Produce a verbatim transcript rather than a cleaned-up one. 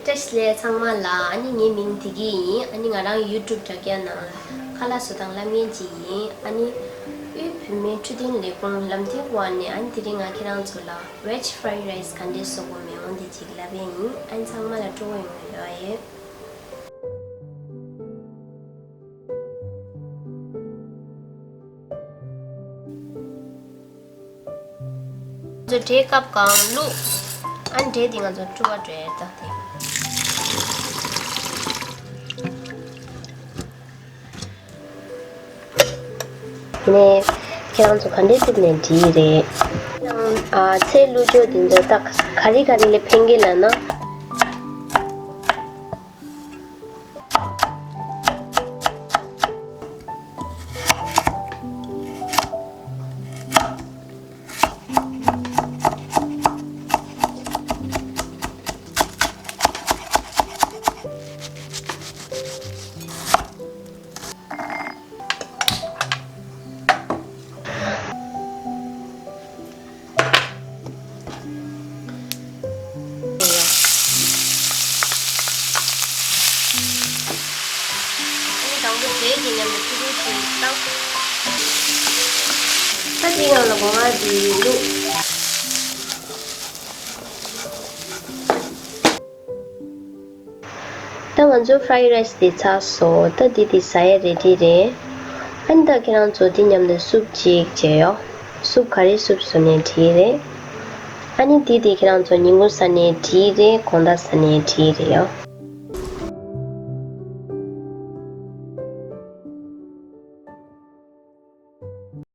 བཀྲ་ཤིས་བདེ་ལེགས་ཚང་མ་ལ། ཨ་ནི་ངའི་མིང་བདེ་སྐྱིད་ཡིན། ཨ་ནི་ང་རང་ཡུ་ཊུབ་དྲ་རྒྱ་ནང་ལ་ཁ་ལག་བཟོ་སྟངས་བསླབ་མཁན་ཅིག་ཡིན། ཨ་ནི་དབུས་བོད་མིའི་འཕྲོད་བསྟེན་ལས་ཁུངས་ལམ་སྟོན་འོག་ནས། ཨ་ནི་དེ་རིང་ང་ཁྱེད་རང་ཚོ་ལ་veg fried rice ག་འདྲས་བཟོ་དགོས་མིན་འོ་འདི་ཅིག་བསླབ་ཡས་ཡིན། ཨ་ནི་ཚང་མ་ལ་སྤྲོ་བོ་ཡོང་བའི་རེ་བ་ཡོད། ང་ཚོ་འབྲས་སྐབས་གང་བླུགས། ཨ་ནི་འབྲས་འདི་ང་ཚོ་བཀྲུ་བ་འགྲོ་ཡས་ད་དེ། དེ་ནས་ཁྱེད་རང་ཚོ་ག་འདྲས་བཏུབ་ནས་འགྲིག་རེད། ཡང་ཨ་ཚལ་བླུགས་ཕྱོགས་འདི་ཚོ་ད་ག་རེ་ག་རེ་ལ་ཕན་གི་ལབ་ན། ཨ་ནི་དང་པོ་འབྲས་ཀྱི་མཉམ་དུ་ཆུ་བུར་ཞིག་བཏང་། ད་དེའི་ནང་ལ་སྒོ་ང་འདི་བླུགས། ད་ང་ཚོ་fried rice དེ་ཚར་སོང་། ད་འདི་དེ་ཟ་ཡས་ready རེད། ཨ་ནི་ད་ཁྱེད་རང་ཚོ་དེ་མཉམ་དུ་སུབ་ཅིག་བྱས་ཡོ། སུབ་ག་རེ་སུབ་བཟོ་ནས་འགྲིག་རེད། ཨ་ནི་འདི་དེ་ཁྱེད་རང་ཚོ་ཉིན་གུང་ཟ་ནས་འགྲིག་རེད། དགོང་དག་ཟ་ནས་འགྲིག་རེད་ཡོ།